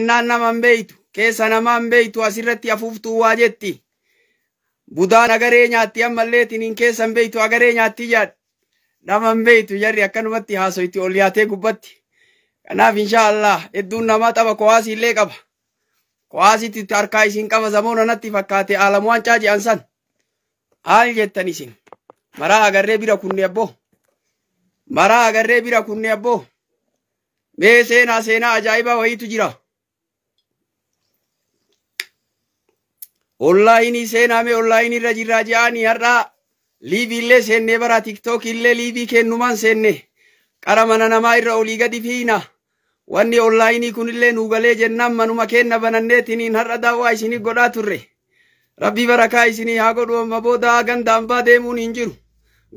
Jennaan nama hin beeytu. Keessa namaa hin beeytu asirratti afuuftuu waa jetti. Budaan agaree nyaatti ammallee tiniin keessa hin beeytu agaree nyaatti jaadha. Nama hin beeytu jarri akkanumatti haasoyti ol yaatee gubbatti. Kanaaf insha Allah hedduun namaa tapha kowaasii illee qaba. Kowaasitti harkaa isin qaba zamoona natti fakkaate aalamu waancaa je'an san. Haal jettan isin. Maraa agarree bira kunne abboo. Maraa agarree bira kunne abboo. Mee seenaa seenaa ajaa'ibaa wayiitu jira. Onlaayinii seenaa mee onlaayinii irra jirraa je'anii har'aa liivii illee seennee bara tiktookii illee liivii kennumaan seenne qara mana namaa irra olii gadi fiina. Wanni onlaayinii kunillee nuu galee jennaan manuma keenna bananneetiniin har'a daawwaa isinii godhaa turre. Rabbi barakaa isinii haa godhu amma booda ganda hambaa deemuun hin jiru.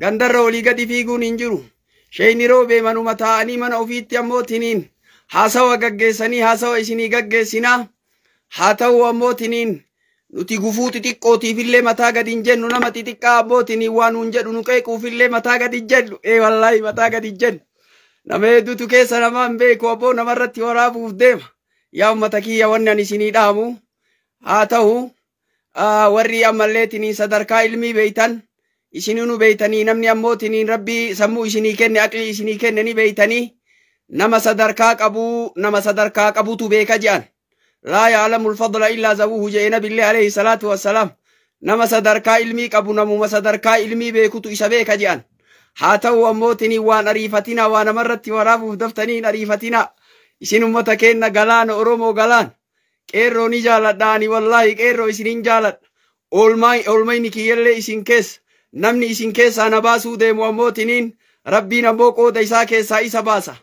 Gandarra olii gadi fiiguun hin jiru. Sheeyni roobee manuma taa'anii mana ofiitti ammoo tiniin haasawa gaggeessanii haasawa isinii gaggeessinaa. Haa ta'u ammoo tiniin nuti gufuu xixiqqootiifillee mataa gadi hin jennu nama xixiqqaa ammoo tiniin waan nuun jedhu nu qeequufillee mataa gadi hin jennu. Ee wallaahi mataa gadi hin jennu. Nama hedduutu keessa namaa hin beeku abboo namarratti waraabuuf deema. Yaa uummata kiyya wanni ani isinii dhaamu haa ta'u warri ammallee tiniin sadarkaa ilmii beeytan isinuu beeytanii namni ammoo tiniin rabbii sammuu isinii kenne aqlii isinii kenne ni beeytanii nama sadarkaa qabuu nama sadarkaa qabutu beeka je'an. Laa ya'lamul fadla illaa zawuhu je'e nabillee alayhi salaatu wassalaam. Nama sadarkaa ilmii qabu namuma sadarkaa ilmii beekutu isa beeka je'an. Haa ta'u ammoo tiniin waan ariifatinaa waa namarratti waraabuuf daftanii hin ariifatinaa. Isin ummata keenna galaana Oromoo galaan. Qeerroo ni jaaladha ani wallaahi qeerroo isinin jaaladha. Oolmayni kiyyallee isin keessa. Namni isin keessaa na baasuu deemu ammoo tiniin rabbiin ammoo qooda isaa keessaa isa baasa.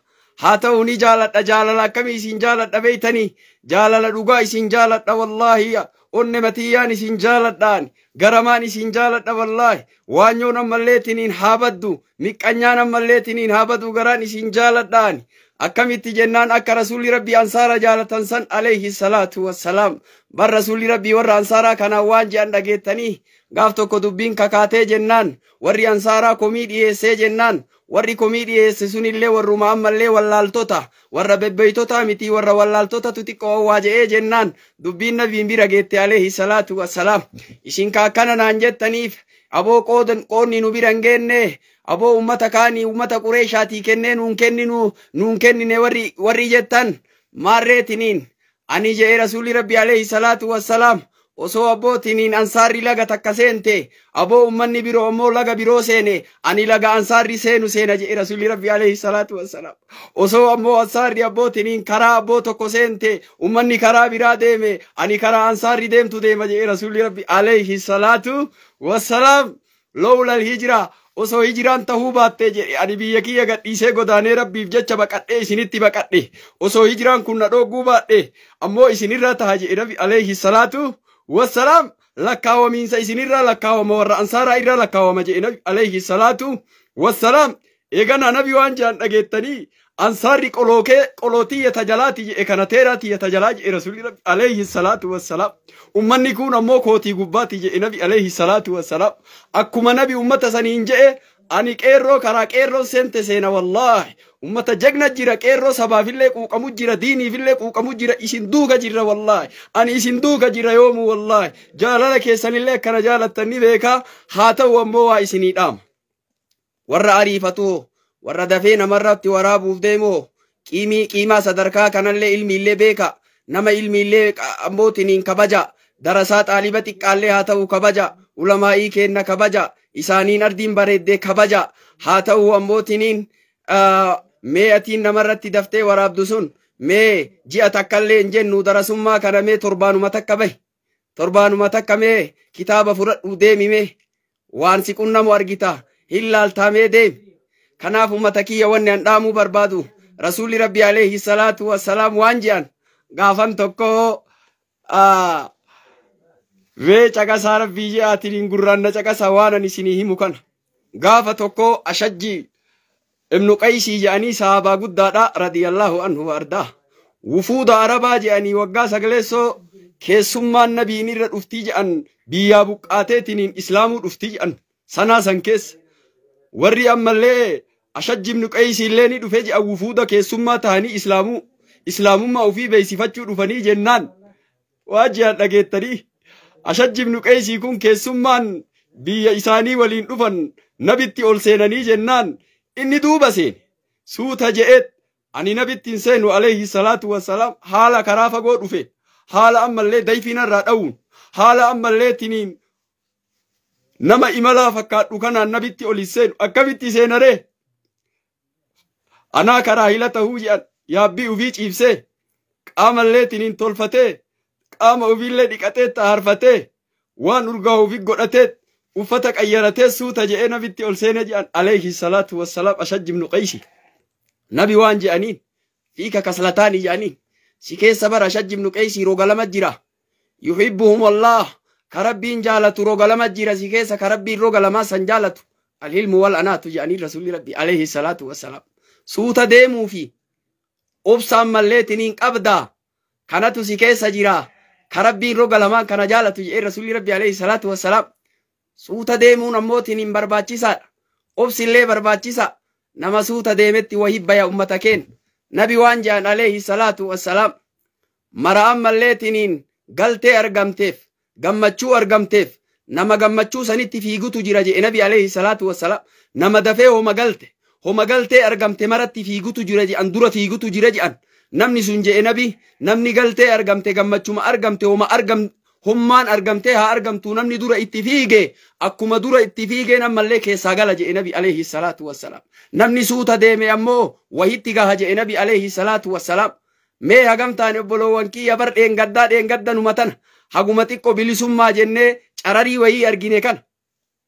Haa ta'u ni jaaladha jaalala akkamii isin jaaladha beeytanii jaalala dhugaa isin jaaladha wallaahi onne matiyyaan isin jaaladhaan garamaan isin jaaladha wallaahi waanyoon ammallee tiniin haa baddu miqqanyaan ammallee tiniin haa badu garaan isin jaaladhaan akkamitti jennaan akka rasuulli rabbii ansaara jaalatan san alayhi salaatu wassalaam bar rasuulli rabbii warra ansaaraa kanaan waan je'an dhageettanii gaaf tokko dubbiin kakaatee jennaan warri ansaaraa komii dhiyeessee jennaan warri komii dhiyeesse sunillee warruma ammallee wallaaltota warra bebbeeytota miti warra wallaaltotatu xiqqoo waa je'ee jennaan dubbiin nabiin bira geette alayhi salaatu wassalaam isin kaakkana naan jettaniif aboo qoonni nu bira hin geenne aboo ummata kaanii ummata qureeshaatii kennee nuun kenninu nuun kennine warri jettan maarreetiniin ani je'e rasuulli rabbi alayhi salaatu wassalaam osoo abbootiniin ansaarri laga takka seente aboo ummanni biroo ammoo laga biroo seene ani laga ansaarri seenu seena je'e rasuulli rabbi alayhi salaatu wassalaam osoo ammoo ansaarri abbootiniin karaa abboo tokko seente ummanni karaa biraa deeme ani karaa ansaarri deemtu deema je'e rasuulli rabbi alayhi salaatu wassalaam lowla alhijraa osoo hijiraan tahuu baattee jedhe ani biyya kiyya gadhiisee godaanee rabbiif jecha baqadhee isinitti baqadhe osoo hijiraan kun na dhooguu baadhe ammoo isinirraa taha jedhe nabi alayhi salaatu wassalaam lakkaawamiinsa isinirraa lakkaawama warra ansaaraa irraa lakkaawama jedhe nabi alayhi salaatu wassalaam eegana nabi waan jedhan dhageettanii ansaarri qolookee qolootiyya tajalaati jedhe kana teeraatiyya tajalaa jedhe rasuulli rabbi alayhi salaatu wassalaam ummanni kun ammoo kootii gubbaati jedhe nabi alayhi salaatu wassalaam akkuma nabi ummata saniin jedhe ani qeerroo karaa qeerroon seente seena wallaahi ummata jagna jira qeerroo sabaafillee quuqamu jira diiniifillee quuqamu jira isin duuka jirra wallaahi ani isin duuka jira yoomu wallaahi jaalala keessanillee akkana jaalattan ni beekaa haa ta'u ammoo waa isinii dhaama warra ariifatu warra dafee namarratti waraabuuf deemoo qiimii qiimaa sadarkaa kanallee ilmiillee beeka nama ilmiillee ammootiniin kabaja darasaa xaaliba xiqqaallee haa ta'u kabaja ulamaa'ii keenna kabaja isaaniin ardiin bareeddee kabaja haa ta'u ammootiniin mee atiin namarratti daftee waraabdu sun mee ji'a takkallee hin jennu darasummaa kana mee torbaanuma takka bahi torbaanuma takka mee kitaaba fudhadhu deemi mee waan si qunnamu argita hin laaltaa mee deemi kanaaf ummata kiyya wanni an dhaamuu barbaadu rasuulli rabbi alayhi salaatu wassalaam waan je'an gaafan tokko mee caqasaa rabbii je'aatiin gurraan na caqasaa waan ani isinii himu kana gaafa tokko ashajji ibnu qaysii je'anii sahaabaa guddaadha radiyallahu anhu wa ardaa wufuuda arabaa je'anii waggaa sagaleessoo keessummaan nabiin irra dhuftii je'an biyyaa buqqaateetiniin islaamuu dhuftii je'an sanaa san keessa warri ammallee ashajji ibnu qaysii illee ni dhufe je'an wufuuda keessummaa tahanii islaamuu Islaamummaa ofii beeksifachuu dhufanii jennaan waajjiraan dhageettanii Ashajj ibnu Qeesii kun keessummaan biyya isaanii waliin dhufan nabitti ol seenanii jennaan inni duuba seene suuta je'eet ani nabitti hin seenu alayhi salaatu wassalaam haala karaa fagoo dhufe haala ammallee dayfiinarraa dha'uun haala ammallee tiniin nama imalaa fakkaadhu kanaan nabitti ol hin seenu akkamitti seenaree anaa karaa hila tahuu je'an yaabbii ufii ciibsee qaamallee tiniin tolfatee qaama ufiillee dhiqatee xaharfatee waan urgaa ufii godhatee uffata qayyaratee suuta je'ee nabitti ol seene je'an alayhi salaatu wassalaam Ashajj ibnu Qaysi nabi waan je'aniin fiika kaslataani je'aniin si keessa bara Ashajj ibnu Qaysi roga lama jira yuhibbuhum Allah ka rabbiin jaalatu roga lama jira si keessa ka rabbiin roga lamaa san jaalatu alhilmu wal anaatu je'aniin rasuulli rabbi alayhi salaatu wassalaam suuta deemuu fi obsaan malleetiniin qabdaa kanatu si keessa jira ka rabbiin roga lamaan kana jaalatu jedhee rasuulli rabbi alayhi salaatu wassalaam suuta deemuun ammootiin barbaachisaadha obsillee barbaachisa nama suuta deemetti wahi baya ummata keen nabi waan jedhan alayhi salaatu wassalaam mara ammalleetiniin galtee argamteef gammachuu argamteef nama gammachuu sanitti fiigutu jira jedhe nabi alayhi salaatu wassalaam nama dafee homa galte homa galtee argamte maratti fiigutu jira jedhan dura fiigutu jira jedhan namni sun jedhe nabi namni galtee argamte gammachuma argamte homa argam hummaan argamtee haa argamtu namni dura itti fiige akkuma dura itti fiigeen ammallee keessaa gala jedhe nabi alayhi salaatu wassalaam namni suuta deeme ammoo wahitti gaha jedhe nabi alayhi salaatu wassalaam mee hagam taane obboloowwan kiyya bar dheengaddaa dheengadda numa tana haguma xiqqo bilisummaa jennee cararii wayii argine kana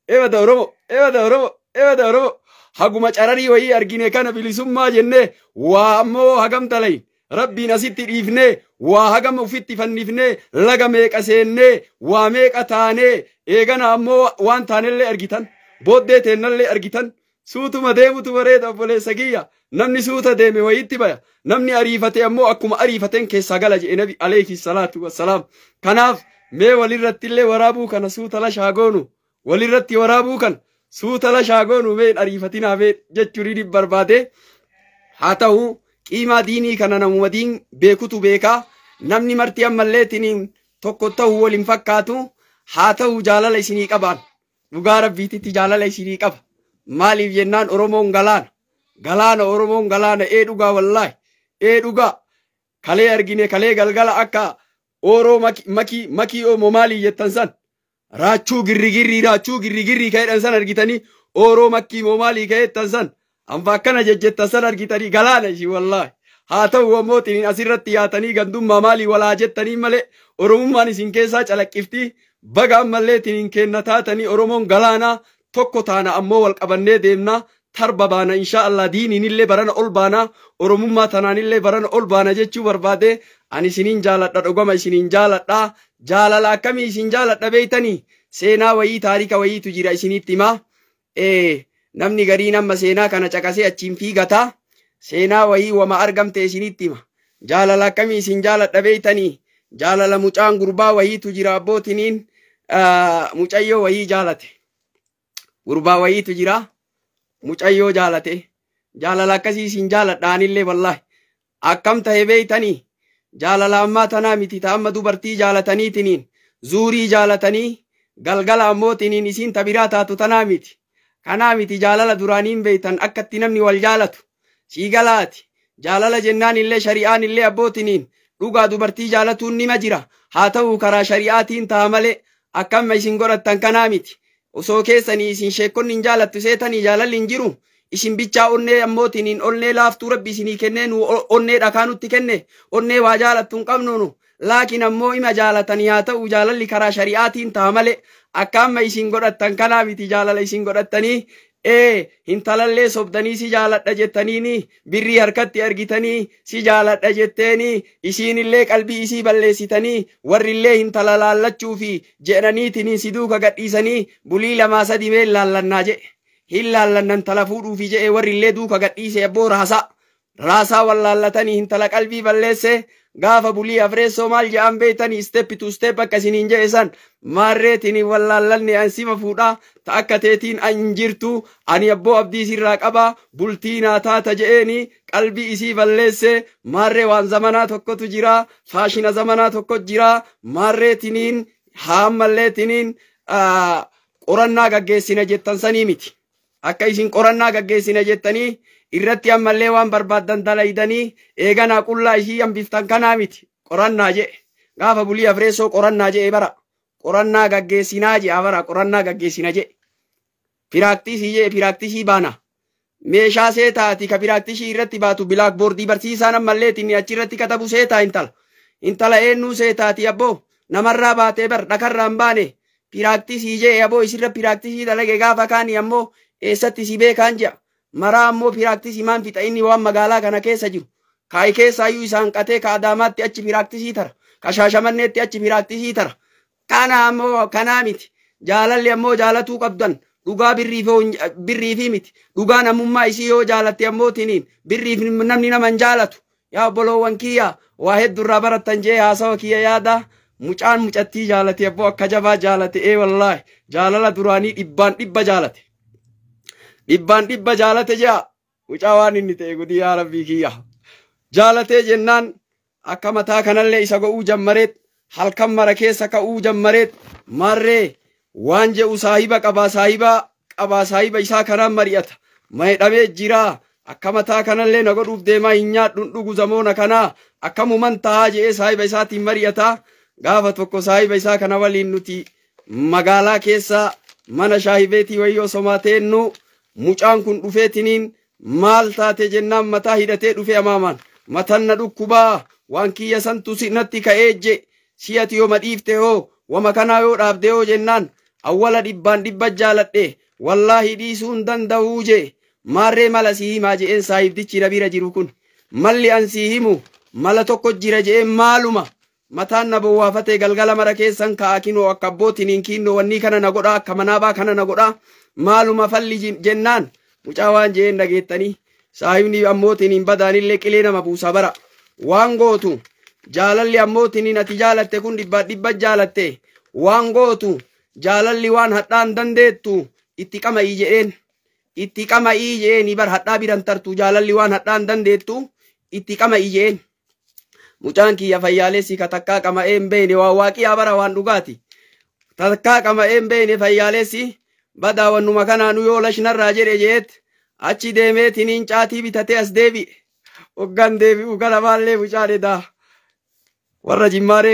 eebada oromo eebada oromo eebada oromo haguma cararii wayii argine kana bilisummaa jennee waa ammoo hagam talayin rabbiin asitti dhiifnee waa hagam ufitti fannifnee laga meeqa seennee waa meeqa taanee eegana ammoo waan taanellee argitan booddee teennallee argitan suutuma deemutu bareeda obboleessa kiyya namni suuta deeme wayitti baya namni ariifate ammoo akkuma ariifateen keessaa gala jedhe nabi alayhi salaatu wassalaam kanaaf mee walirratti illee waraabuu kana suuta lashaa goonu walirratti waraabuu kana suuta lashaa goonu mee hin ariifatinaa mee jechuun ni barbaade haa ta'u qiimaa diinii kana namuma diin beekutu beekaa namni marti ammallee tiniin tokko ta'u waliin fakkaatu haa ta'u jaalala isinii qabaan dhugaa rabbiititti jaalala isinii qaba maaliif jennaan oromoon galaana galaana oromoon galaana ee dhugaa wallaahi ee dhugaa kalee argine kalee galgala akka ooroo makii makii oomoo maalii jettan san raachuu girrigirrii raachuu girrigirrii ka'edhan san argitanii ooroo makkii moo maalii ka'ettan san anfa akkana jejjettan san argitanii galaana ishii wallaahi haa ta'u ammoo tiniin asirratti yaatanii gandummaa maalii walaa jettanii malee oromummaan isin keessaa calaqqiftii baga ammallee tiniin kenna taatanii oromoon galaanaa tokko taana ammoo wal qabannee deemnaa tarba baana insha Allah diiniinillee barana ol baana oromummaa tanaanillee barana ol baana jechuu barbaade ani isiniin jaaladha dhugama isiniin jaaladha jaalala akkamii isin jaaladha beeytanii seenaa wayii taarika wayiitu jira isinitti himaa namni gariin amma seenaa kana caqasee achiin fiigataa seenaa wayii wama argamte isinitti hima jaalala akkamii isin jaaladha beeytanii jaalala mucaan gurbaa wayiitu jira abbootiniin mucayyoo wayii jaalate gurbaa wayiitu jira mucayyoo jaalate jaalala akkasii isin jaaladha anillee wallaahi akkam tahe beeytanii jaalala ammaa tanaa miti ta amma dubartii jaalataniitiniin zuurii jaalatanii galgala ammootiniin isiin ta biraa taatu tanaa miti kanaa miti jaalala duraaniin beeytan akkatti namni wal jaalatu sii galaati jaalala jennaan illee shari'aan illee abbootiniin dhugaa dubartii jaalatuun nima jira haa ta'u karaa shari'aatiin ta'a malee akkamma isin godhattan kanaa miti osoo keessanii isin sheekonni hin jaalattu seetanii jaalalli hin jiru isin bichaa onnee ammootiniin onnee laaftuu rabbi isinii kennee nu onnee dhakaa nutti kenne onnee waa jaalattu hin qabnu nu laakiin ammoo ima jaalatanii haa ta'u jaalalli karaa shari'aatiin ta'a malee akka amma isin godhattan kanaa miti jaalala isin godhattanii ee hintalallee sobdanii si jaaladha jettaniini birrii harkatti argitanii si jaaladha jetteeni isiinillee qalbii isii balleessitanii warrillee hintala laallachuu fi jedhaniitiniin si duuka gadhiisanii bulii lamaa sadi mee laallannaa jedhe hin laallannan tala fuudhuufi jedhe warrillee duuka gadhiise abboo raasaa Raasaa wallaallatanii hintala qalbii balleesse gaafa bulii afreessoo maal jedhan beeytanii step to step akka isiniin jedhe san maarreetiin wallaallanne an sima fuudhaa ta akka teetiin an jirtu ani abboo abdii sirraa qaba bultii naa taata je'eeni qalbii isii balleesse maarree waan zamanaa tokkotu jira faashina zamanaa tokko jira maarreetiniin haammalleetiniin qorannaa gaggeessina jettan sanii miti akka isin qorannaa gaggeessina jettanii irratti ammallee waan barbaaddan dalaydanii eeganaa qullaa ishii hambiftan kanaa miti qorannaa jedhe gaafa bulii afreessoo qorannaa jedhe bara qorannaa gaggeessinaa jedha bara qorannaa gaggeessina jedhe piraaktisii jedhe piraaktisii baana meeshaa seetaati ka piraaktisii irratti baatu bilaakboordii barsiisaan ammallee tinni achirratti katabu seetaa intala intala eenyuu seetaati abboo namarraa baatee bar dhakarraa hin baane piraaktisii jedhe aboo isirra piraaktisii dalage gaafa kaani ammoo eessatti si beekaan jedha maraa ammoo piraaktisii maan fixa inni waan magaalaa kana keessa jiru kaayi keessaayyuu isaan qatee ka adaamaatti achi piraaktisii tara ka shaashamanneetti achi piraaktisii tara kana ammoo kanaa miti jaalalli ammoo jaalatuu qabdan dhugaa birriifi miti dhugaa namummaa isii yoo jaalatte ammoo tiniin birriif namni nama hin jaalatu yaa obboloowwan kiyya waa heddurraa barattan jee haasawa kiyya yaada mucaan mucattii jaalate abboo akka jabaa jaalate ee wallaahi jaalala duraanii dhibbaan dhibba jaalate. Dhibbaan dhibba jaalate jea mucaa waan inni ta'e gudii yaa rabbii kiyya jaalatee jennaan akka mataa kanallee isa go'uu jammareet halkan mara keessa ka'uu jammareet marree waan je'u saahiba qabaa saahiba qabaa saahiba isaa kanaan mari'ata maydhamee jiraa akka mataa kanallee na godhuuf deemaa hin nyaadhun dhugu zamoona kanaa akkamuman tahaa je'ee saahiba isaatiin mari'ata gaafa tokko saahiba isaa kana waliin nuti magaalaa keessa mana shaahibeetii wayyoo somaateennu mucaan kun dhufeetiniin maal taate jennaan mataa hidhatee dhufe amaamaan matan na dhukkubaa waan kiyya santu natti ka'ee je si'ati yooma dhiifte hoo wama kanaa yoo dhaabde hoo jennaan awwala dhibbaan dhibba jaaladhe wallaahi dhiisuu hin danda'uu je maarree mala sii himaa je'een saahibdichi na bira jiru kun malli an sii himu mala tokko jira je'een maaluma mataan na bowwaafatee galgala mara keessan ka'a kinoo akka abbootiin kinnoo wanni kana na godhaa akka manaabaa kana na godhaa maaluma falli jennaan mucaa waan je'een dhageettanii saahibni ammootiin hin badaanillee qilee nama buusa bara waan gootu jaalalli ammootiin ati jaalatte kun dhibba dhibba jaalatte waan gootu jaalalli waan hadhaan dandeettu itti qama'ii jedheen itti qama'ii jedheen bar hadhaa biran tartu jaalalli waan hadhaan dandeettu itti qama'ii jedheen mucaan kiyya fayyaalessi ka takkaa qama'ee hin beene waan waaqiyaa bara waan dhugaati takkaa qama'ee hin beene fayyaalessi badaa wannuma kanaanu yoo lashnarraa jedhe jeet achi deemeetiniin caatii bitatee as deebi'e hoggan deebi'u gara baallee mucaan edaa warra jimmaaree.